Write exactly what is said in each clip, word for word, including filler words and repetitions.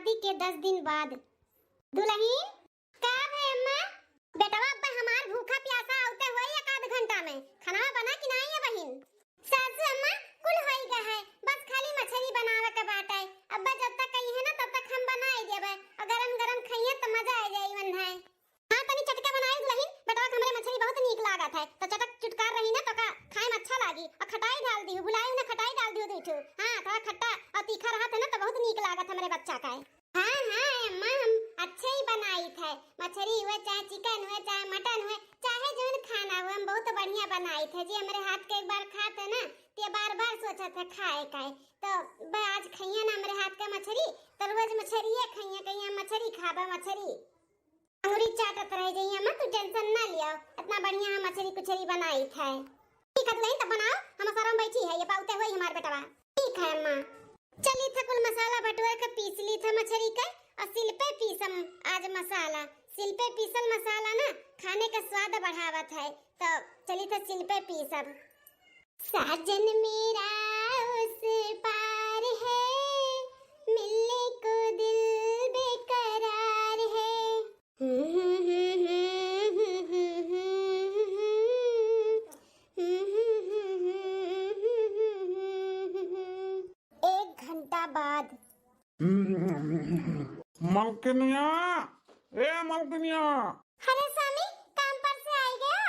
शादी के दस दिन बाद। दुलहिन, का भे अम्मा? बेटवा अब्बे हमार भूखा प्यासा आवते होई एक आध घंटा में। खाना बना कि नाई है बहिन? सासू अम्मा, कुल होई गए है, बस खाली मछरी बनावे के बाटे। अब्बे जब तक कही है ना, तब तक हम बनाई देबे। और गरम गरम खाइए तो मजा आ जाई मन है। हाँ, तनी चटका बनाई दुलहिन, बेटवा के हमरे मछरी बहुत नीक लागत है, तो चटक चुटकार रही ना, तो का खाए में अच्छा लागी। और खटाई डाल दिहु, भुलाई ना, खटाई डाल दिहु दुई ठो। हाँ, थोड़ा खट्टा और तीखा रहत है ना, तो बहुत नीक लागत हमरे बच्चा का है। हाँ, हाँ, अम्मा, हम अच्छे ही बनाई थे। मछरी हुए, चाहे चिकन हुए, चाहे मटन हुए, चाहे जौन खाना हुए, हम बहुत बढ़िया बनाई थे जी। हमरे हाथ के एक बार खात है ना, ते बार बार सोचत है खाए का है। तो बे आज खइया ना हमरे हाथ का मछरी, तो रोज मछरिये खइया, कहिया मछरी खाबा, मछरी। अंगुरी चाटत रह जइया, अम्मा, तू टेंशन ना लियो, इतना बढ़िया हम मछरी कुछरी बनाई थे। ठीक है दुलहिन, तब बनाओ, हम आराम बैठी है, ये पाउते हुए ही हमार बेटवा। ठीक है अम्मा। चली था कुल मसाला बटोर के पीस ली था मछरी के, और सिल पे पीसम आज मसाला। सिल पे पीसल मसाला ना खाने का स्वाद बढ़ावत है, तो चली था सिल पे पीसब। साजन मेरा उस पार है, मिलने को दिल बेकरार है। एक घंटा बाद। मलकिनिया, ए मलकिनिया। अरे स्वामी, काम पर से आई गया?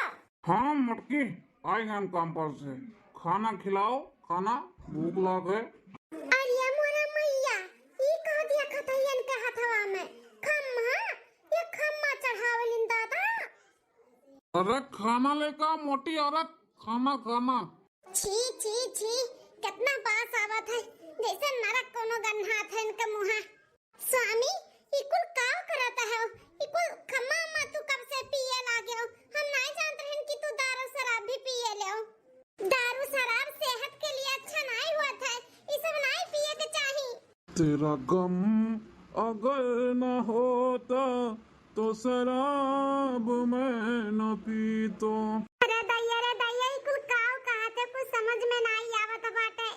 हाँ मोटकी, आई गए हम काम पर से। खाना खिलाओ, खाना, भूख लाग है। अरे मोरा मैया, ई कह दिया खतैयन के हथवा में खम्मा, ये खम्मा चढ़ावलिन दादा। अरे खाना लेकर मोटी औरत, खाना, खाना। छी, छी, छी, कितना बास आवत है, जैसे नरक कोनो गन्हात है इनका मुहा। स्वामी, ई कुल काव करत है? ई कुल खम्मा अम्मा तू कब से पिए लागे हो? हम नाई जानत रहन कि तू दारू शराब भी पिए ले हो। दारू शराब सेहत के लिए अच्छा नाई होत है, ई सब नाई पिए के चाही। तेरा गम अगर न होता तो शराब मैं न पीतो। अरे दैया रे दैया, ई कुल काव कहत है, कुछ समझ में नाई आवत बाटे।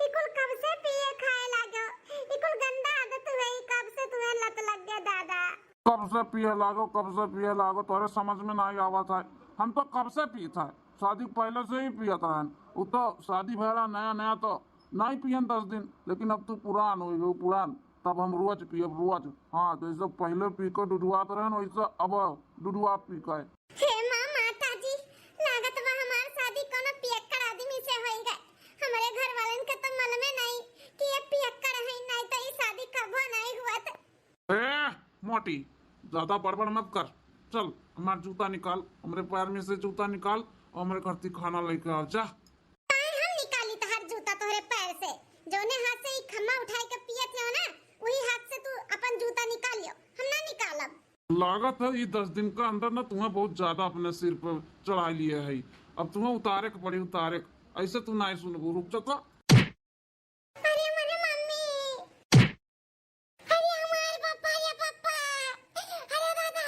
ई कुल कब से पिए खाए लागो? ई कुल गंदा आदत हुए, ई कब से तुम्हें लत लग गया दादा? कब से पिए लागो, कब से पिए लागो, तोरे समझ में नाई आवत है। हम तो कब से पीत है, शादी पहले से ही पियत रहन। उ तो शादी भरा नया नया तो नाई पियन दस दिन, लेकिन अब तू पुरान हो गयो, पुरान, तब हम रोज पियब, रोज। हाँ, जैसे पहले पी के डुडुआत रहन, वैसे अब डुडुआ पी के। हे माँ, माता जी, लागत बा हमार शादी कोनो पियक्कड़ आदमी से होई गए। हमरे घर वालन के तो मालूमे नहीं कि ये पियक्कड़ है, नहीं तो ई शादी कबो नहीं हुआ था। ए मोटी, ज्यादा बड़बड़ मत कर। चल, हमार जूता निकाल, हमरे पैर में से जूता निकाल और हमरे घर से खाना लेके आ जा। काहे हम निकाली तहार जूता तोहरे पैर से? जौने हाथ से ई खम्मा उठाए के पियत हो ना, वही हाथ से तू अपन जूता निकाल लियो, हम ना निकालब। लागत है ई दस दिन का अंदर ना तुम्हें बहुत ज्यादा अपने सिर पर चढ़ा लिए है। अब तुम्हें उतारे के पड़ी, उतारे के। ऐसे तू नाई सुनबू, रुक जा तो। अरे मरे मम्मी, अरे हमार पापा, अरे पापा, अरे दादा।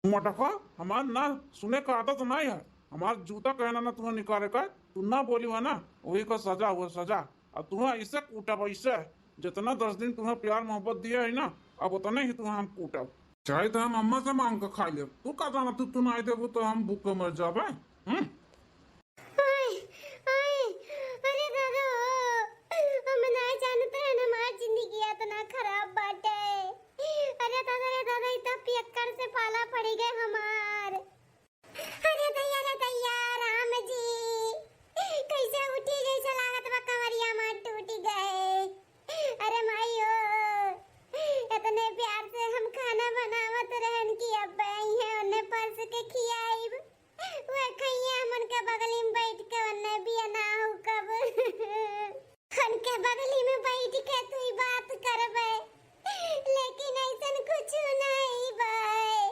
मटका, हमार ना सुने का आदत नाई है। हमार जूता कहना ना तुम्हें निकाले का, तू ना बोली है ना, वही का सजा हुआ सजा। अब तुम्हें इसे कूटब, इसे जितना दस दिन तुम्हें प्यार मोहब्बत दिया है ना, अब उतने ही तुम्हें हम कूटब। चाहे तो हम अम्मा से मांग के खा लेब, तू का जाना, तू, तू ना देबू तो हम भूख के मर जाबे। हम्म। ओए, ओए, अरे दादा, हम ना जानत रहन, हमार जिंदगी इतना खराब बाटे। अरे दादा, रे दादा, ई तो पियक्कड़ से पाला पड़ी गए हमार। अरे दैया, रे दैया, राम जी, कैसे उठी, जैसे लागत बा कमरिया में टूट गए। अरे माई ओ, इतने प्यार से हम खाना बनावत रहन कि अब इहे उन्हें परस के खियाइब। वे खइया हमन के बगली में बैठ के उन्हें बियना हो कब। उनके बगली में बैठ के तू ही बात करबे, लेकिन ऐसन कुछ नहीं बाय।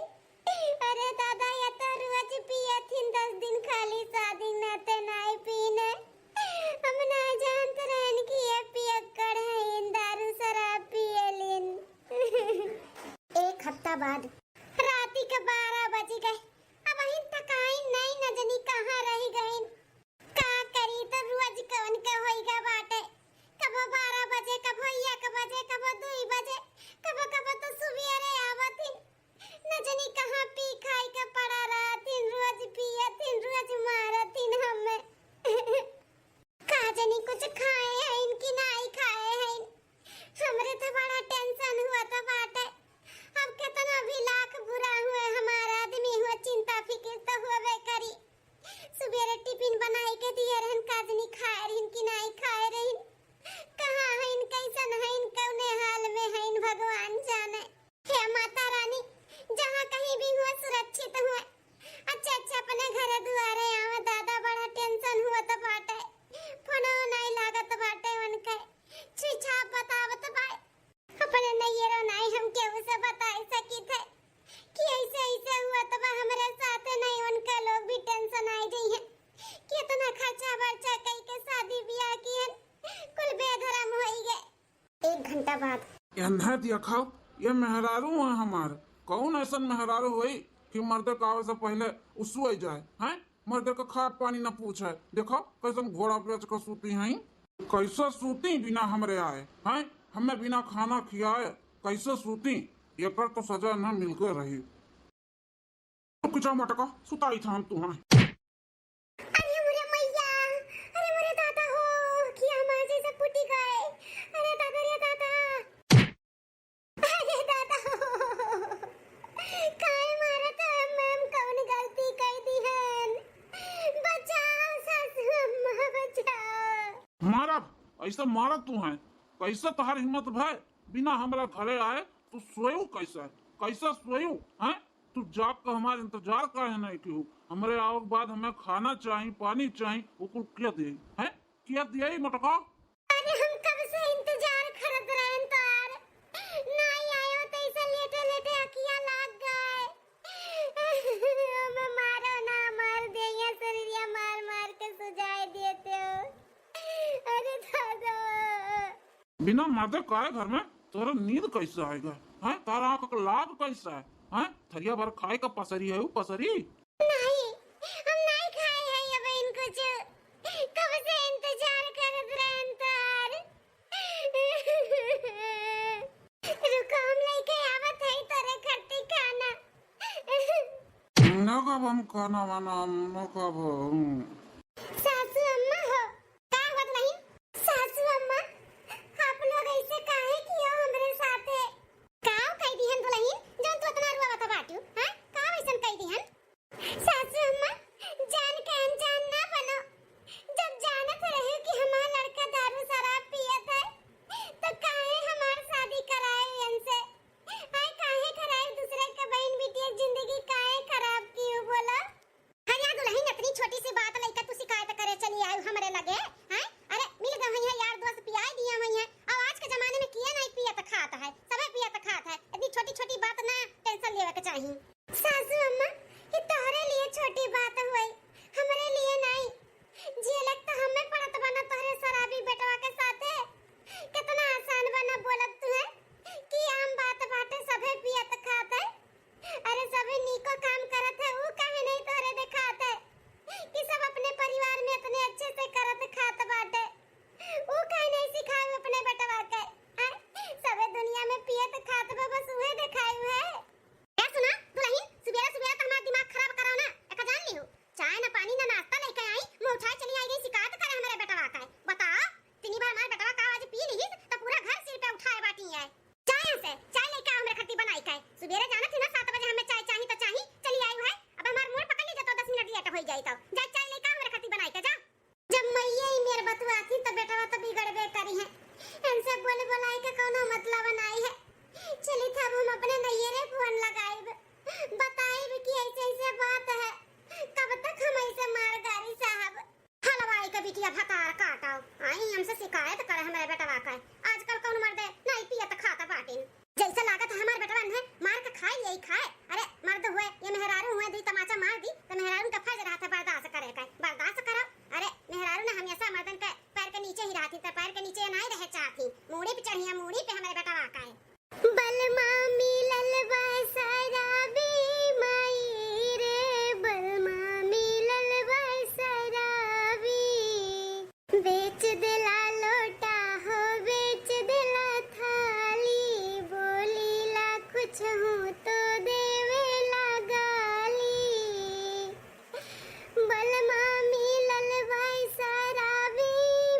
अरे दादा, ये तो रोज पियत हिन, दस दिन खाली शादी नाते नाई पीने। हम ना जानत रहन कि ये पियक्कड़ हइन, दारू शराब पियलिन। एक हफ्ता बाद। राती के बारह बज गए, अबहिन तक आइन नहीं, न जनी कहाँ रह गइन। का करी, तो रोज कवन के होइगा बाटे, कबो बारह बजे, कबो एक बजे, कबो घंटा बाद। एन्हे देखा, ये मेहरारू है हमार। कौन ऐसन मेहरारू होई कि मर्दे का आवे से पहले उ सोई जाए, हैं? मर्दे का खाए पानी न पूछे। देखो, कैसन घोड़ा बेच के सूती हैं। कैसे सूती बिना हमरे आए, हैं? हमें बिना खाना खियाए कैसे सूती? एकर तो सजा न मिलके रही। रुक जा मटका, सुताई था हम तुहां। अरे मोरे मैया, अरे मोरे दादा हो, कि हमार जैसे फूटी गए। अरे दादा रे दादा, अरे दादा हो, काहे मारत है? हम कौन गलती कई दी हन? बचाओ सासू अम्मा, बचाओ। मारब, ऐसा मारब तुहां। कैसे तोहार हिम्मत भय? बिना हमरा घरे आए तू सोयू कैसे? कैसे सोयू, हैं? तू जाग के हमार इंतजार काहे नहीं किहू? हमरे आवे के बाद हमें खाना चाही, पानी चाही, वो कुल के दिए, हैं? के दिए मटका? अरे हम कब से इंतजार करत रहन तोहार, नाई आयो तो ऐसे लेटे लेटे अखिया लाग गए। हमें मारो ना, मार दे, ये शरीरिया मार मार के सुजाए देते हो। अरे दादा। बिना मर्दे काहे घर में तोरा नींद कैसे आएगा, हैं? तारा आँख का लाभ कैसा है, हैं? थरिया भर खाए का पसरी है, वो पसरी? नहीं, हम नहीं खाए हैं ये बहन कुछ। कब से इंतजार करत रहन तार। रुको, हम लेके आवत है तोरे खातिर खाना। न खाब हम खाना वाना, हम न खाब हम। सासू अम्मा हो, का हुआ दुलहिन? सासू अम्मा, आप लोग ऐसे काहे कियो हमरे साथे? काव कह दिहन दुलहिन, जौन तू इतना रुआवत बाटू, हैं? काव ऐसन कह दिहन? सासू अम्मा, जान के अनजान ना बनो। जब जानत रहे कि हमार लड़का दारू शराब पियत है, तो काहे हमार शादी कराए इनसे? आय काहे कराए दूसरे के बहन बिटिया के जिंदगी काहे खराब कियो बोला? अरे दुलहिन, इतनी छोटी सी बात लइके तू शिकायत करे चली आयु हमरे लगे, हैं? अरे मिल गए हैं यार दोस्त, पियाए दिए हुए हैं। अब आज के जमाने में किए नहीं पियत खात है, सबे पियत खात है। इतनी छोटी छोटी बात ना tension लेवे के चाही। सासू अम्मा, ये तोहरे लिए छोटी बात हुई, हमरे लिए नहीं। झेलक तो हमें पड़त बना तोहरे शराबी बेटवा के साथे। कितना आसान बना बोलत तू है कि आम बात बाटे, सभे पियत खात है। अरे सभे नीको काम करत है, ऊ काहे नहीं तोहरे देखात है कि सब अपने परिवार में इतने अच्छे से करत खात बाटे? ऊ काहे नहीं सिखाए अपने बेटवा के? हैं? सभे दुनिया में पियत खात बा, बस उहे देखाए है। ए सुना दुलहिन, सुबेरे सुबेरे तो हमार दिमाग खराब करो ना, एका जान लिहू। चाय ना पानी ना नाश्ता लेके आई, मुँह उठाए चली आई गई शिकायत करे हमरे बेटवा का। बताओ, तिनी भर हमार बेटवा का आज पी लिहिस, तो पूरा घर सिर पे उठाए बाटी है। जा यहाँ से, चाय लेके आओ हमरे खातिर बनाई के। सुबेरे जानत ही ना सात बजे हमें चाय चाही तो चाही, चली आई है। अब हमार मुड़ पकड़ ली, जा तो दस मिनट लेट हो जाई तो। जा चाय लेके आओ हमरे खातिर बनाई के, जा। जब मैया ही मेर बतुआ थी तो बेटवा तो बिगड़बे करी है। इनसे बोले बोलाई के कौनो मतलब नहीं है। चली था अब हम अपने नैयरे फोन लगाइब, बताइब कि ऐसे ऐसे बात है। कब तक हम ऐसे मार गारी साहब? हलवाई के बिटिया भतार काटो। आई हमसे शिकायत करे हमरे बेटवा के। आजकल कौन मर्दे नहीं पियत खात बाटिन। जैसे लागत है हमार बेटवा ने मार के खाए यही खाए। अरे मर्द हुए ये मेहरारू हुए दी तमाचा मार दी तो मेहरारू के फर्ज रहत है बर्दाश्त करे के। बर्दाश्त करो। अरे मेहरारू ने हमेशा मर्दन के पैर के नीचे ही रहती तो पैर के नीचे नहीं रहे चाहती। मूड़ी पे चढ़िया मूड़ी पे हमरे बेटवा का है। बलमा मिलल बा शराबी, माई रे, बलमा मिलल बा शराबी। बेच देला लोटा हो, बेच देला थाली, बोलीला कुछ हूँ तो देवेला गाली। बलमा मिलल बा शराबी,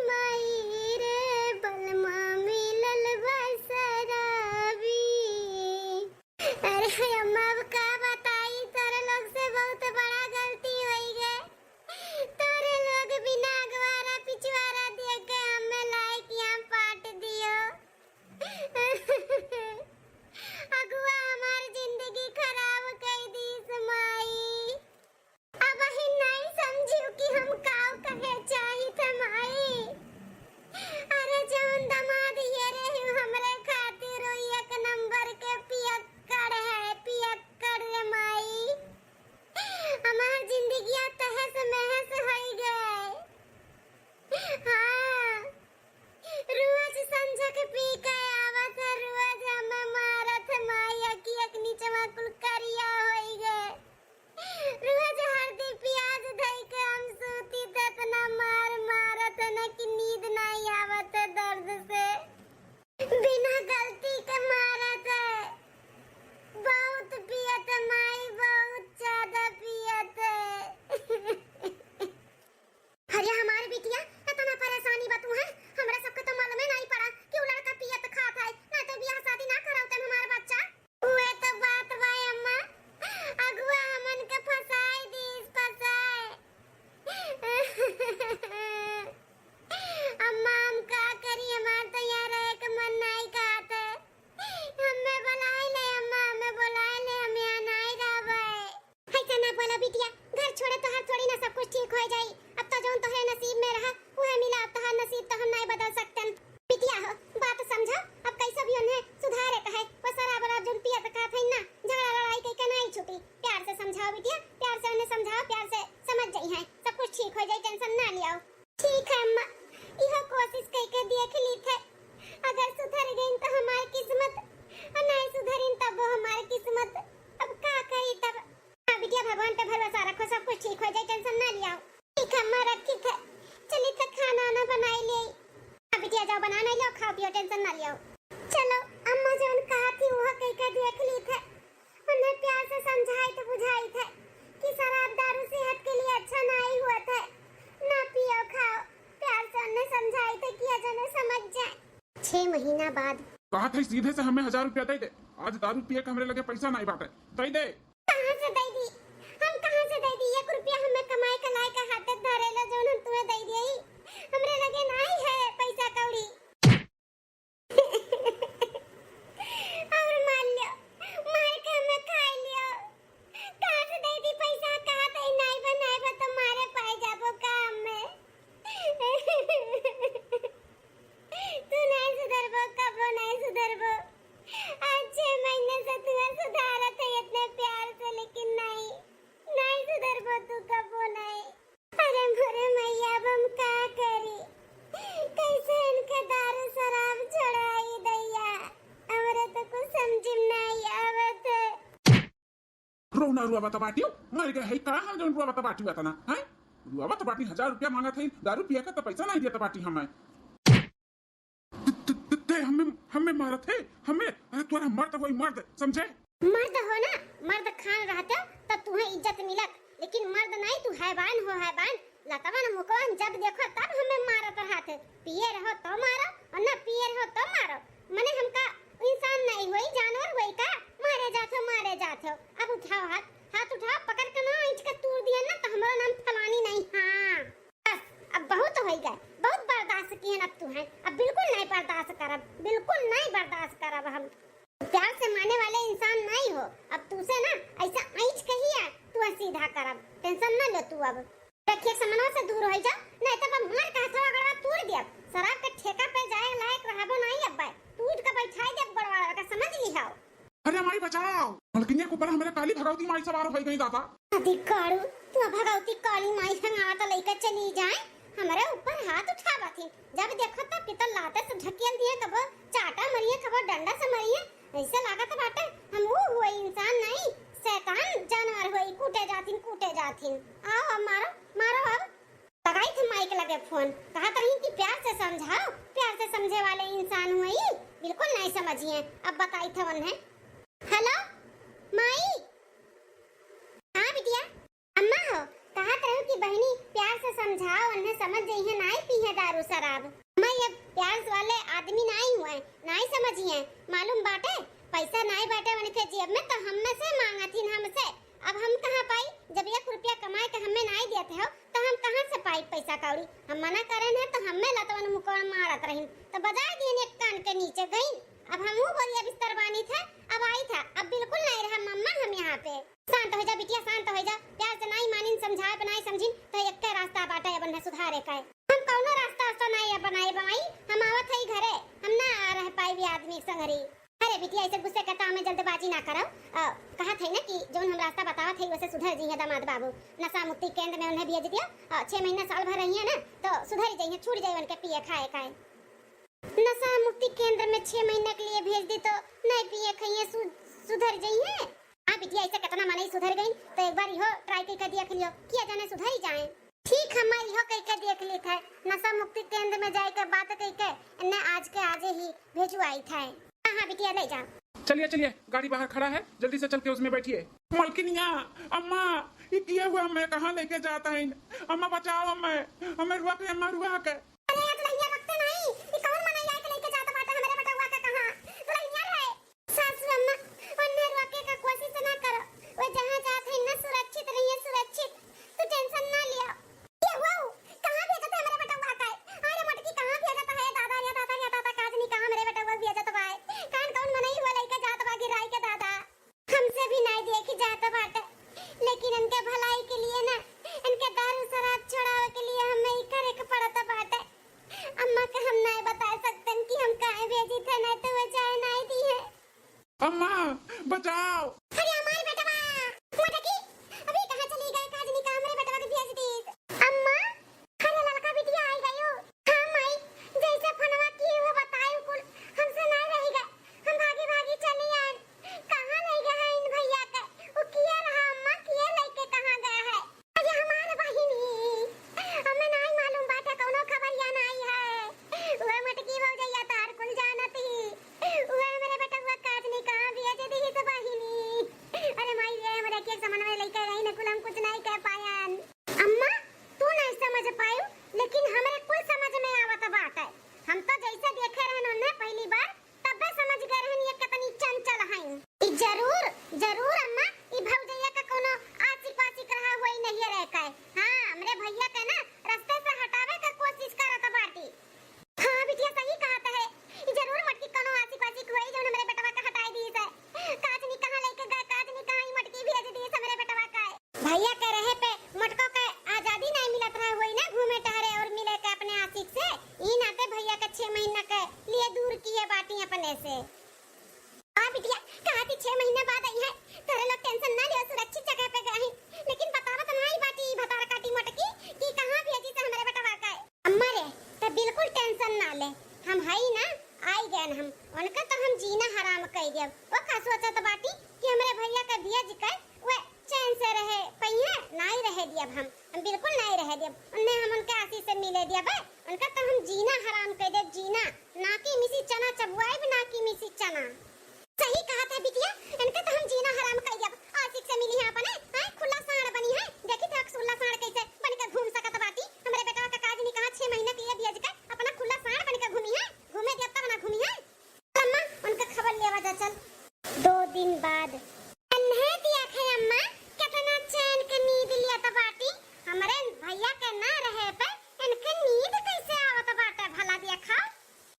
माई रे, बलमा मिलल बा शराबी। जौन कहत ही उहो कइके देख लीत है। उन्हें प्यार से समझाइत बुझाइत है कि शराब दारू सेहत के लिए अच्छा नाहीं होत है, ना पियो खाओ। प्यार से उन्हें समझाइत है कि अजने समझ जाए। छह महीना बाद। कहत है सीधे से हमें हजार रुपया दे दे, आज दारू पिए के हमरे लगे पैसा नाहीं बाटे, दे दे। कहाँ से दे दी? हम कहाँ से दे दी? एक रुपया हमें कमाए के लाए के हाथे धरे लो, जौन हम तुम्हें दे दिए। हमरे लगे नाहीं है पैसा कौड़ी। और मार लियो, मार के हमें खाए लियो। कहाँ से दे दी पैसा? कहाँ से नाई बनाए बा तो मारे पाए जाबो का हमें? तू नाई सुधरबो, कबो नाई सुधरबो। आज छह महीने से तू सुधारत है इतने प्यार से, लेकिन नाई, नाई सुधरबो तू कबो नाई। अरे मोरे मैया, अब हम का करी? कैसे इनके दारू शराब छोड़ाई दैया? हमरे तो कुछ समझ में नाई आवत है। रो ना रुआ बता बाटियो, मर गए है का हम जौन रुआ बता बाटियो तना, हैं? रुआ बता बाटी, हजार रुपया मांगत है, दारू पिया का तो पैसा नाहीं देता बाटी हमें। ते, ते, ते, ते हमें, हमें मारत है, हमें? अरे तोरा मर्द होई मर्द, समझे? मर्द हो ना, मर्द खान रहते तब तुम्हें इज्जत मिलत, लेकिन मर्द नाहीं, तू हैवान हो, हैवान। लतवन मुकवन जब देखो तब हमें मारत रहत है। पिए रहो तो मारो और ना पिए रहो तो मारो। मने हमका इंसान नाहीं होई, जानवर होई का? मारे जात हो, मारे जात हो। अब उठाओ हाथ, हाथ उठाओ, पकड़ के ना इंच के तूर दिया ना तो हमारा नाम फलानी नाहीं। हाँ। बस, अब बहुत होइ गए, बहुत बर्दाश्त किहन अब तुहैं, अब बिल्कुल नाहीं बर्दाश्त करब, बिल्कुल नाहीं बर्दाश्त करब हम। प्यार से माने वाले इंसान नाहीं हो, अब तुसे ना ऐसा ऐंच कहिया, तुहैं सीधा करब, tension ना लो तू अब। रखिए समनवा से दूर होइ जा, नाहीं तब मार के हथवा गड़वा तूर दियब, शराब के ठेका पे जाए लायक रहबो नाहीं अब, तूर के बैठाई दियब गड़वा का, समझ लिहाओ। अरे माई बचाओ, मलकिनिया के ऊपर हमरे काली भगवती माई सवार होइ गई दादा। अधिकारू, तू भगवती काली माई संग आवत लइके चली जाए, हमरे ऊपर हाथ उठावत ही। जब देखो तब कितना लाते से ढकेल दिए, कबो चाटा मरिए, कबो डंडा से मरिए। ऐसे लागत बाटे हम वो हुए इंसान नाहीं, शैतान जानवर हुए, कूटे जाथिन, कूटे जाथिन। आओ अब मारो, मारो अब। लगाई थे माई के लगे फोन, कहत रही कि प्यार से समझाओ, प्यार से समझे वाले इंसान हुए, बिल्कुल नाहीं समझिए। अब बताई थे उन्हें। हेलो माई। हाँ बिटिया। अम्मा हो, कहत रहू कि बहिनी प्यार से समझाओ, उन्हें समझ जइहे, नाहीं पीहे दारू शराब। अम्मा, ये प्यार वाले आदमी नाहीं हुए, नाहीं समझिए, मालूम बाटे, पैसा नाहीं बाटे उनके जेब में तो हम में से मांगथिन हमसे। अब हम कहाँ पाई, जब एक रुपया कमाए के हमें नाहीं देते हो तो हम कहाँ से पाई पैसा कौड़ी? हम मना करेन है तो हमें लतवन मुकवन मारत रहिन, तो बजाय दिहन एक कान के नीचे गइन। अब हमहू बोरिया बिस्तर बानी थे, अब आई था, अब बिल्कुल नाहीं रहा मम्मा हम यहाँ पे। शांत होइ जा बिटिया, शांत होइ जा, प्यार से नाहीं मानिन, समझाए पे नाहीं समझिन तो एक रास्ता बाटे अब उन्हें सुधारे का है। हम कौनो रास्ता वास्ता नाहीं बनाए बनाई, हम आवत है घरे, हम ना रह पाई भी आदमी संगरी। अरे बिटिया, ऐसे गुस्से के तो हमें जल्दबाजी ना करो। अ, कहत है ना कि जौन हम रास्ता बतावत है, वैसे सुधर जइहे दामाद बाबू। नशा मुक्ति केंद्र में उन्हें भेज दियो। अ, छह महीना साल भर रही है ना, तो सुधर जइहे, छूट जाए उनके पिए खाए खाए। नशा मुक्ति केंद्र में छह महीना के लिए भेज दी तो नहीं पिए खाइए, सु-, सुधर जइहे। हाँ बिटिया, ऐसे कितना मनई सुधर गई, तो एक बार इहो try करके देख लियो, किया जाने सुधर ही जाए। ठीक है, मैं इहो कइके देख लेत है, नशा मुक्ति केंद्र में जाए के बात कइके इन्हें आज के आजे ही भेजवाइत है। हाँ, हाँ, बिटिया, ले जा। चलिए, चलिए, गाड़ी बाहर खड़ा है, जल्दी से चल के उसमें बैठिए। मलकिनिया, अम्मा, ये किए हुए हमें कहाँ लेके जाता है? अम्मा, बचाओ हमें, हमें रुआ के, अम्मा, रुआ के। अरे, ये दुल्हनिया रखते नहीं, ये कौन मनई आए के लेके जाता बाटे हमरे बेटवा के कहाँ? दुल्हनिया रे। सासू अम्मा, ओन्हे रोके का कोशिश ना करो। वो जहाँ जात है ना, सुरक्षित रहिए, सुरक्षित। तू tension ना लिया। ये हुआ, कहाँ भेजत है हमरे बेटवा का? अरे मोटकी, कहाँ भेजत है? दादा रे दादा रे दादा, काजनी कहाँ हमरे बेटवा भेजत बा? कान कौन मनई हुआ लइके जात बा गिराई के दादा? हमसे भी नाई देखी जात बाटे, लेकिन इनके भलाई के लिए ना, इनके दारू शराब छोड़ावे के लिए हमें ही करे के पड़त बाटे। अम्मा के हम नाई बता सकतन कि हम काहे भेजी थे, नाई तो वो जाए नाई दी है। अम्मा, बचाओ। अरे हमार बेटवा, मोटकी, अभी कहाँ चली गए? काजनी का हमरे बेटवा के भेज दी। अम्मा, अरे ललका बिटिया आई गयो। हाँ माई, जैसे फोनवा की वो बताई कुल, हमसे नाई रही गए। हम भागी भागी चली आए। कहाँ ले गए हैं इन भैया के? वो किया रहा अम्मा, किया लेके कहाँ गया है? अरे हमार बहिनी, हमें नाई मालूम बाटे, कौनो खबरिया नाई है। वह मोटकी भौजैया तार कुल जानत ही। वह हमरे बेटवा से। आ बिटिया, कहा थी छह महीना बाद आई है, तोरे लोग tension ना लियो, सुरक्षित जगह पे गए हैं। लेकिन बतावत नाई बाटी भतार काटी मोटकी कि कहाँ भेजी से हमरे बेटवा का। अम्मा रे, त बिल्कुल tension ना ले, हम हई ना, आई गए हम। उनका तो हम जीना हराम कई देब। वो का सोचत बाटी कि हमरे भैया का भेज के वे चैन से रहे पइहे, नाई रहे दियब हम, हम बिल्कुल नाई रहे दियब। उन्हें हम उनके आशीष से मिले दियब, उनका तो हम जीना हराम कई देब, जीना। नाकी मिसी चना चबुआइब, नाकी मिसी चना। सही कहत है बिटिया, इनके तो हम जीना हराम कइ देब। आशिक से मिली है अपने, हैं? खुला साँड़ बनी है। देखी तो खुला साँड़ कैसे बन के घूम सकत बाटी। हमरे बेटवा का काज नहीं कहा, छह महीना के ये भेज के अपना खुला साँड़ बन के घूमी है। घूमे देब तब ना घूमी है। चल अम्मा, उनका खबर लेवा जा, चल। दो दिन बाद। अन्हे दिया खे अम्मा, कितना चैन के नींद लिया तो बाटी। हमरे भैया के ना रहे पे इनके नींद कैसे आवत बाटे भला देखा।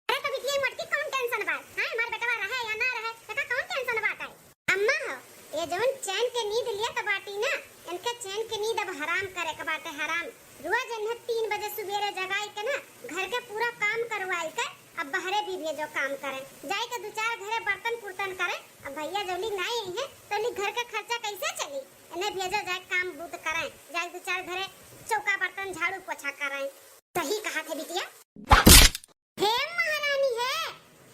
अरे तो बिटिया मोटकी कौन tension बा? हाँ, हमार बेटवा रहे या ना रहे, एका कौन tension बाटे? अम्मा हो, ये जवन चैन के नींद लियत बाटी ना, इनके चैन के नींद अब हराम करे के बाटे, हराम। रुआ जन्हे तीन बजे सुबेरे जगाई के ना, घर के पूरा काम करवाई के, अब बहरे भी भेजो काम करे। जाई के दो चार घरे बर्तन कुर्तन करे, अब भैया जौली नाई आई है, तौली घर के खर्चा कैसे चली? इन्हें भेजो जाए काम बूत करे, जाए दो चार घरे चौका बर्तन झाड़ू पोछा करे। सही कहा थे बिटिया। हे महारानी हे,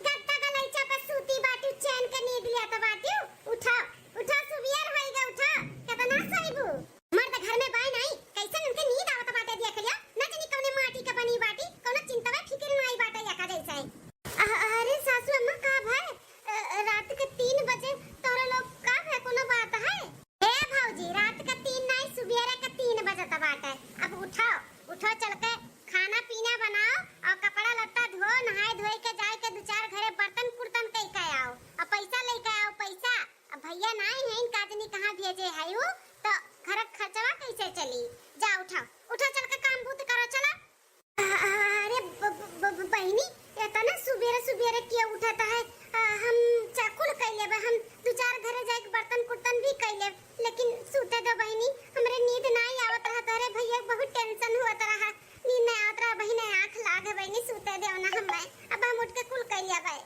गद्दा गलैचा पे सूती बाटू, चैन के नींद लिया तो बाटू। उठा, उठा, सुबियर होइगा, उठा। केतना सोइबू? मर्द घर में बाय नाई, कैसन उनके नींद आवत बाटे, देख लिया। ना जानी कौने माटी के बनी बाटी, कौनो चिंतवा फिकिर नाई बाटे, या का जैसे। अ-, अरे सासू अम्मा, का भय? अ, रात के तीन बजे तोहरे लोग का भय, कोनो बात है? ए भौजी, रात के तीन नाई, सुबेरे के तीन बजत बाटे। अब उठाओ, उठो, चल के खाना पीना बनाओ और कपड़ा लत्ता धो, नहाए धोए के जाए के दो चार घरे बर्तन कुर्तन कई के आओ और पैसा लेके आओ, पैसा। अब भैया नाई हैं, इनका आदमी कहाँ भेजे है वो, तो घर के खर्चवा कैसे चली? जा उठाओ, उठो, चल के काम बूत करो, चलो। अ-, अरे ब-, ब-, ब-, ब-, बहिनी, एतना सुबेरे सुबेरे के उठत है? अ, हम चा-, कुल कइ लेबे, हम दू चार घरे जाइके बर्तन कुर्तन भी कइ लेब, लेकिन सूते दो बहिनी, हमरे नींद नाई आवत रहा, तोहरे भैया के बहुत tension होत रहा, नींद नाई आवत रहा बहिनी, आँख लाग है बहिनी, सूते दो ना हमें, अब हम उठ के कुल कइ लेबे।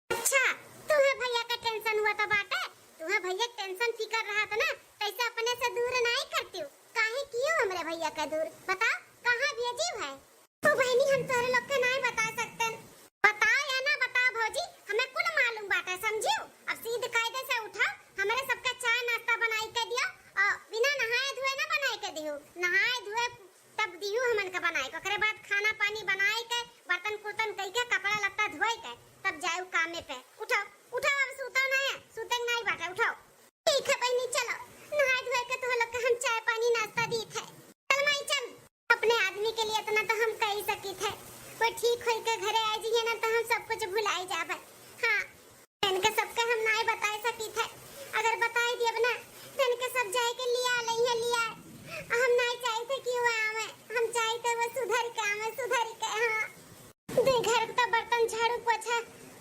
अच्छा, तुहे भैया के tension होत बाटे? तुहे भैया के tension फिकर रहत ना, तैसे अपने से दूर नाई करतिउ। काहे कियो हमरे भैया के दूर? बताओ, कहाँ भेजिउ है? ओ बहिनी, हम तोहरे लोग के नाई बता सकतन। बताओ या ना बताओ भौजी, हमें कुल मालूम बाटे, समझिउ? अब सीध कायदे से उठाओ, हमरे सबके चाय नाश्ता बनाई के दियो, और बिना नहाए धोए ना बनाई के दियो। नहाए धोए तब दिहू हमन के बनाए के। ओकरे बाद खाना पानी बनाए के, बर्तन कुर्तन कई के, कपड़ा लत्ता धोए के, तब जाए कामे पे। उठाओ, उठाओ, अब सूतो ना है, सूते के नाई बाटे, उठाओ। ठीक है बहिनी, चलो, नहाए धोए के तुह लोग के हम चाय पानी नाश्ता दीत है। चल माई, चल। अपने आदमी के लिए इतना तो हम कही सकित है, वो ठीक होई के घरे आए जइहे ना, तो हम सब कुछ भुलाई जाबे। हाँ। इनके सबके हम नाई बताए सकित है। अगर बताए दियब ना, तो इनके सब जाए के लिया लइहे, लिया। हम नाई चाहित है कि वो आवे, हम चाहित है वो सुधर के आवे, सुधर के, हाँ। दे घर के तो बर्तन, झाड़ू, पोछा,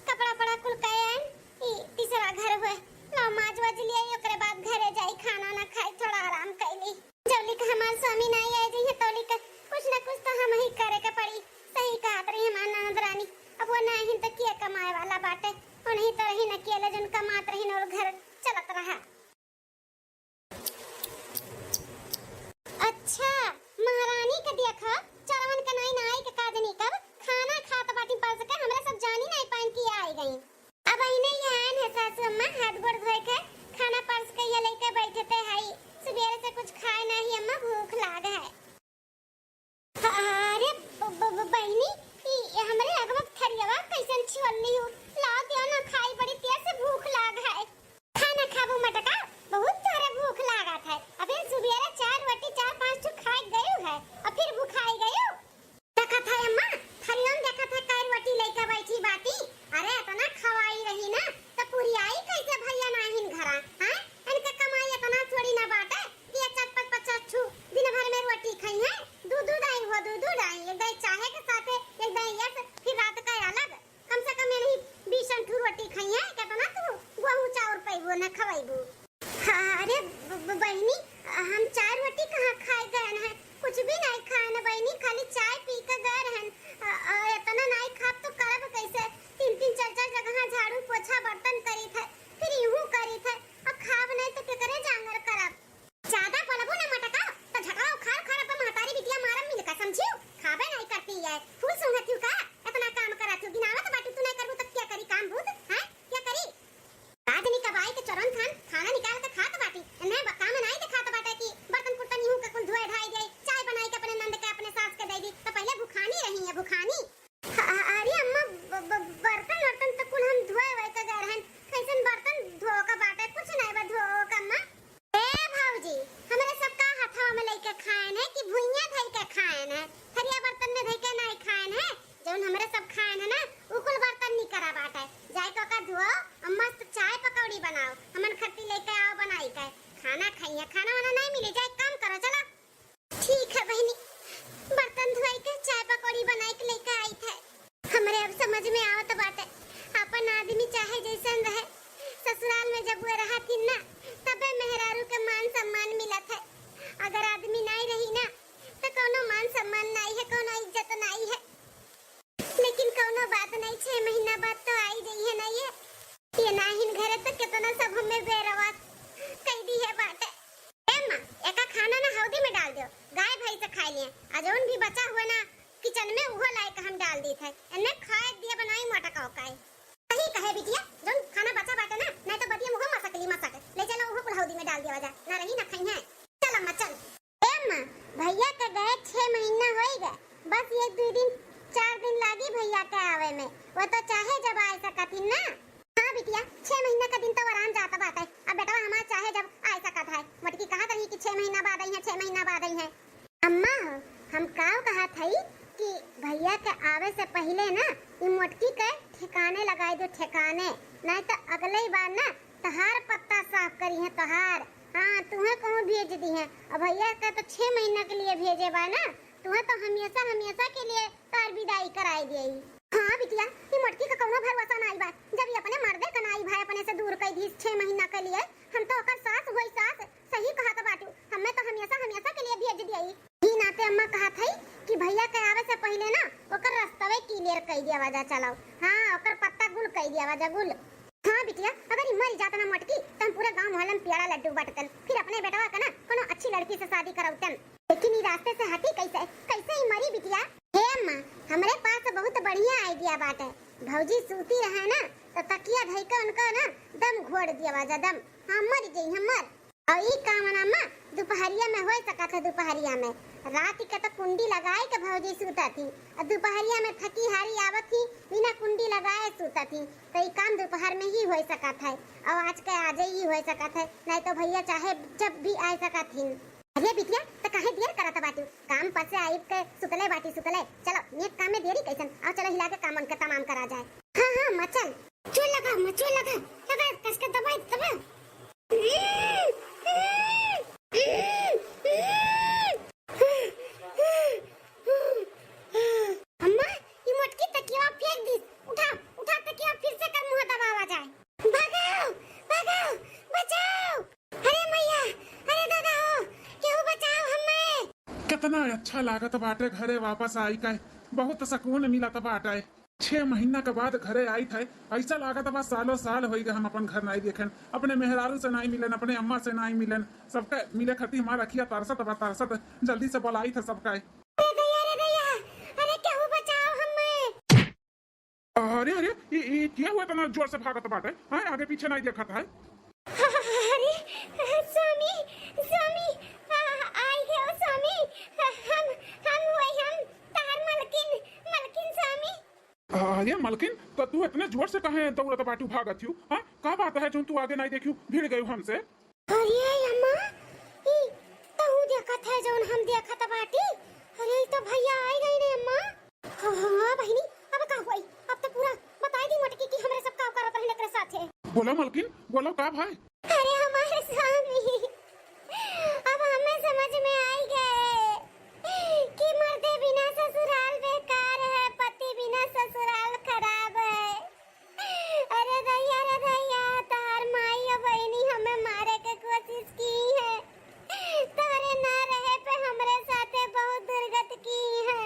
कपड़ा पड़ा कुल कए आएन। ई तीसरा घर हुए। लो माज वाज लिया, ओकरे बाद घरे जाई, खाना ना खाई, थोड़ा आराम कइली। जौली का हमार स्वामी नाई आए जइहे, तौली का कुछ ना कुछ तो हम ही करे के पड़ी। सही कहत रही हमार ननद रानी, अब वो नाहीं तो किया कमाए वाला बाटे, वो नहीं तो रही न किया ले जौन कमात रही न और घर चलत रहा। अच्छा, महारानी के देखा, चरवन के नाई नाई के काजनी कब खाना खात बाटी परस के, हमरे सब जानी नाई पाइन कि आई गई। अब इन्हें यहाँ आन है सासू अम्मा, हाथ गोड़ धोए के, खाना परस के ये लेके बैठते हई। सुबेरे से कुछ खाए नाही अम्मा, भूख लाग है। अरे ब-, ब-, ब-, बहिनी, ई हमरे अगवा के थरियवा कैसन छिवल्ली हो? लाओ दियो ना खाई, बड़ी तेज से भूख लाग है। खाना खाबू मटका, बहुत तोहरे भूख लागत है। अबे सुबेरे चार रोटी, चार पाँच ठो खाए गयो है, और फिर भुखाई गयो। देखत है अम्मा, थरियन देखत है, कै रोटी लेके बैठी बाटी। अरे, इतना खावा मस्त चाय पकौड़ी बनाओ, हमन खत्ती लेके आओ बनाई के। खाना खाइए, खाना वाना नहीं मिली, जाए काम करो, चलो। ठीक है बहिनी, बर्तन धोई के चाय पकौड़ी बनाई के लेके आई थे। हमरे अब समझ में आवत बाटे, अपन आदमी चाहे जैसन रहे, ससुराल में जब वे रहत हिन ना, तबे मेहरारू के मान सम्मान मिलत है। अगर आदमी नहीं रही ना, तो कौनो मान सम्मान नहीं है, कौनो इज्जत नहीं है। लेकिन कौनो बात नहीं, छह महीना बाद तो आई जइहे ना ये। ये नाहिन घरे तो कितना सब हमें बेरवा कई दी है बाटे। ए माँ, एका खाना ना हौदी में डाल दो, गाय भैंस खा लिए। आ जौन भी बचा हुआ ना किचन में, उहो लाए के हम डाल दी थे। एने खाए दिया बनाई मोटा का ओकाए। सही कहे बिटिया, जौन खाना बचा बाटे ना, नहीं तो बदिया मुँह मसकली मसक। ले चलो उहो कुल हौदी में डाल दिया जा, ना रही ना खाई है। चल अम्मा चल। ए अम्मा, भैया के गए छह महीना होई गए, बस ये दो दिन चार दिन लागी भैया के आवे में, वो तो चाहे जब आ सकत ही ना। हाँ बिटिया, छह महीना का दिन तो आराम जाता बाटे, अब बेटवा हमार चाहे जब आ सकत है। मोटकी कहत रही कि छह महीना बाद आई है, छह महीना बाद आई है। अम्मा हो, हम काव कहत हई कि भैया के आवे से पहिले ना ई मोटकी के ठिकाने लगाई दो, ठिकाने, नहीं तो अगले ही बार ना तहार पत्ता साफ करी है तहार। हाँ, तुहे कहूँ भेज दी है। अब भैया के तो छह महीना के लिए भेजे बा ना, तुहे तो हमेशा हमेशा के लिए तार विदाई कराई दिए। हाँ बिटिया, ई मोटकी का कौनो भरोसा नाई बा। जब ये अपने मर्दे का नाई भाई अपने से दूर कर दी छह महीना के लिए, हम तो ओकर सास होई सास, सही कहत बाटू, हमें तो हमेशा हमेशा के लिए भेज दिए। ई नाते अम्मा कहत हई कि भैया के आवे से पहिले ना ओकर रस्तवे clear कई दिया जा, चलाओ। हाँ, ओकर पत्ता गुल कई दिया जा, गुल। हाँ बिटिया, अगर ई मरी जात ना मोटकी, तो हम पूरा गांव मोहल्ला में पियाड़ा लड्डू बांटतन। फिर अपने बेटवा का ना कोनो अच्छी लड़की से शादी करौतन। लेकिन ई रास्ते से हटी कैसे? कैसे ई मरी बिटिया? हे अम्मा, हमरे पास बहुत बढ़िया idea बाटे। भौजी सूती रहे ना, तो तकिया धई के उनका ना दम घोड़ दिया जा, दम। हाँ, मर गई, हम मर। और ई काम ना अम्मा, दोपहरिया में हो सकत है, दोपहरिया में। रात के तो कुंडी लगाए के भौजी सूता थी, और दोपहरिया में थकी हारी आवत थी, बिना कुंडी लगाए सूता थी। तो ई काम दोपहर में ही हो सकत है, और आज के आजे ही हो सकत है, नहीं तो भैया चाहे जब भी आ सकत हिन। अरे बिटिया, तो काहे देर करत बाटू? काम पर से आइब के सुतले बाटी, सुतले। चलो, नेक काम में देरी कैसन? आओ चलो, हिला के काम उनके तमाम करा जाए। हाँ, हाँ, मचल। चोर लगा, मचोर लगा। लगा, कस के दबाई, दबा। अम्मा, ई मोटकी तकिया फेंक दिस। उठा, उठा तकिया, फिर से कर मुंह दबावा जाए। भागो, भागो, बचाओ। अरे मैया, अरे दादा हो, केहू बचाओ हमें। कितना अच्छा लागत बाटे घरे वापस आई के, बहुत सुकून मिलत बाटे। छह महीना के बाद घरे आई थे, ऐसा लागत बा सालों साल होई गए हम अपन घर नाई देखेन, अपने मेहरारू से नाई मिलन, अपने अम्मा से नाई मिलन। सबके मिले खातिर हमार अखिया तरसत बा, तरसत। जल्दी से बुलाई थे सबका। अरे दैया, अरे दैया, अरे केहू बचाओ हमें। अरे, अरे, ये, ये क्या हुआ इतना जोर से भागत बाटे? हाँ, आगे पीछे नहीं देखत है। अरे, स्वामी, स्वामी, आ, आई गयो स्वामी, हम, हम वही, हम तार मलकिन, मलकिन स्वामी। अरे मलकिन, तो तू इतने जोर से कहे दौड़त बाटू, भागत हूँ? हाँ, का बात है जो तू आगे नहीं देखियो, भिड़ गयो हमसे? अरे अम्मा, ई तहू देखत है जौन हम देखत बाटी? अरे ई तो भैया आई गई रे अम्मा। हाँ, हाँ, बहिनी, अब का होई? अब तो पूरा बताई दी मोटकी कि हमरे सब का करत रहने एकरे साथे। बोला मलकिन, बोला का भाई? अरे हमारे स्वामी, अब हमें समझ में आई गए कि मर्दे बिना ससुराल बेकार है, पति बिना ससुराल खराब है। अरे दैया, रे दैया, तोहर माई और बहिनी हमें मारे के कोशिश की है। तोहरे ना रहे पे हमरे साथे बहुत दुर्गत की है।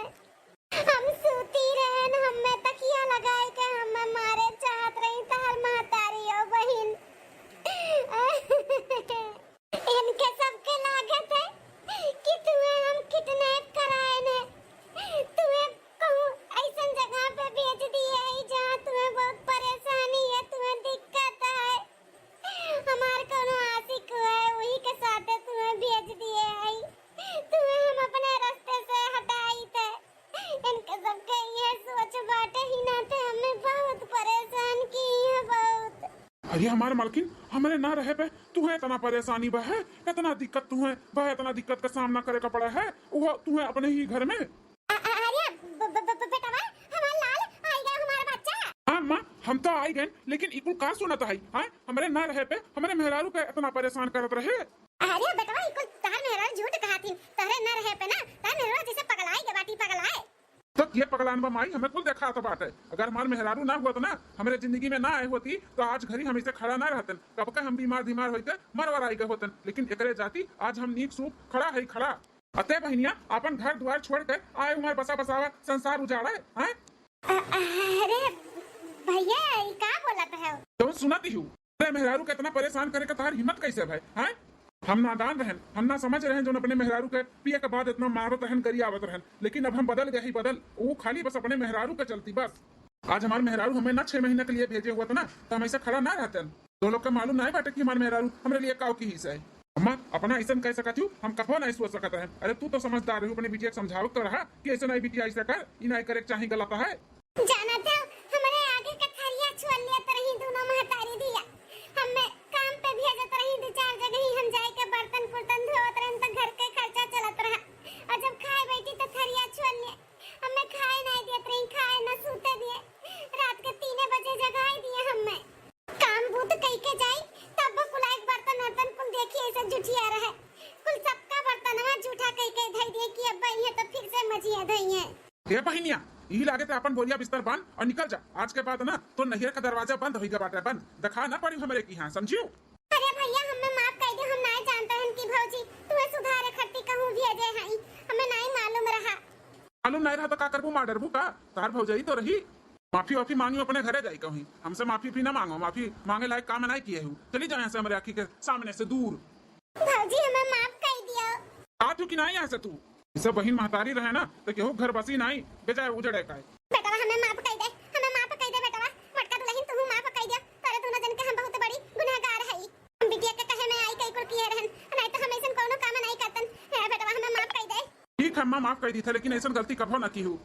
हम सूती रहन, हमें तकिया लगाए के हमें मारे चाहत रही तोहर महतारी और बहिन। इनके सबके लागत है कि तुम्हें हम kidnap कराए ने, तुम्हें कहूँ ऐसन जगह पे भेज दिए है जहाँ तुम्हें बहुत परेशानी है, तुम्हें दिक्कत है। हमार कोनो आशिक है, वही के साथे तुम्हें भेज दिए है, तुम्हें हम अपने रास्ते से हटाई थे। इनके सबके ये सोच बाटे ही नाते हमें बहुत परेशान की है, बहुत। अरे हमार मालकिन, हमरे ना रहे पे तुहे इतना परेशानी बा है, इतना दिक्कत तुहे बा, इतना दिक्कत का सामना करे का पड़ा है, वो तुहे अपने ही घर में। अ-, अ-, अरे ब-, ब-, ब-, ब-, बेटवा, हमार लाल, आई गया हमारा बच्चा। हाँ माँ, हम तो आई गए, लेकिन ई कुल का सुनत है? हाँ, हमरे ना रहे पे हमरे मेहरारू के इतना परेशान करत रहे। अरे बेटवा, ई कुल तहर मेहरारू झूठ कहत हिन। तहरे ना रहे पे ना, तहर मेहरारू जैसे पगलाई के बाटी, पगलाए। तो के पगलान बा माई, हमें कुल देखात बाटे। अगर हमार मेहरारू ना होत ना, हमरे जिंदगी में ना आए होती, तो आज घरी हम इसे खड़ा ना रहतन। कब के हम बीमार धीमार होइके मरवराई गए होतन, लेकिन एकरे जाती आज हम नीक सूप खड़ा है, खड़ा। अते बहिनिया, अपन घर द्वार छोड़ के आए हमार बसा बसावा संसार उजाड़े, हैं? अ-, अरे भैया, ई का बोलत है? जौन सुनत ही हूँ। अरे मेहरारू के इतना परेशान करे के तहार हिम्मत कैसे भाई, हैं? हम नादान रहन, हम ना समझ रहन, जौन अपने मेहरारू के पिए के बाद इतना मारत रहन, गरियावत रहन, लेकिन अब हम बदल गए ही बदल। वो खाली बस अपने मेहरारू के चलती बस। आज हमार मेहरारू हमें ना छह महीना के लिए भेजे हुआ था ना, तो हम ऐसा खड़ा ना रहतन। तो लोग का मालूम ना बाटे कि हमार मेहरारू हमरे लिए काव की ही से। अम्मा, अपना ऐसन कह सकत हूँ, हम कबो नहीं सोच सकत रहन। अरे तू तो समझदार रहू, अपने बिटिया के समझावत तो रहा कि ऐसा नहीं बिटिया, ऐसा कर, ई नहीं करे के चाही, गलत है। जानत हो, हमरे आगे के थरिया छुअल लेत रही दोनों महतारी धिया। हमें काम पे भेजत रही, दो चार जगह ही हम जाए के बर्तन कुर्तन धोवत रहन, तो घर के खर्चा चलत रहा। और जब खाए बैठी तो थरिया छुअल ले, हमें खाए नहीं देत रही, खाए न सूते दिए। रात के तीने बजे जगाए दिए हमें। काम बूत कई के जाई, तब कुल एक बर्तन वर्तन कुल देखिए, ऐसे जुठिया रहे। कुल सबका बर्तनवा जूठा कई के धई दिए कि अब ये तो फिर से मजिया धई है। ए बहिनिया, यही लागे ते अपन बोरिया बिस्तर बांध और निकल जा। आज के बाद ना तो नैहर का दरवाजा बंद होइगा बाटे, बंद। देखा ना पड़ी हमरे की, हाँ, समझियो? अरे भैया, हमें माफ कर दे, हम नाय जानते हैं कि भौजी तुम्हें सुधारे खट्टी कहूँ भेजे हैं, हमें नाय मालूम रहा। मालूम नहीं रहा तो का करबू, मार डरबू का? तार भौजाई तो रही। माफी वाफी मांगियो, अपने घरे जाई कहूँ, हमसे माफी भी ना मांगो, माफी मांगे लायक काम नहीं किए हूँ। चली जाओ यहाँ से, हमारे आँखी के सामने से दूर। भौजी, हमें माफ कर दियो। आ तू कि नहीं यहाँ से तू? ई सब बहिन महतारी रहे ना, तो केहू घर बसी नहीं, बेजाय उजड़े का है। बेटवा, हमें माफ कर दे, हमें माफ कर दे बेटवा। मटका दुल्हन, तू माफ कर दे। तारे दोनों जन के हम बहुत बड़ी गुनहगार है। हम बिटिया के कहे में आई कई कुल किए रहन, नहीं तो हम ऐसन कोनो काम नहीं करतन। हे बेटवा, हमें माफ कर दे। ठीक है अम्मा, माफ कर दी था, लेकिन ऐसन गलती कभो ना की हूँ।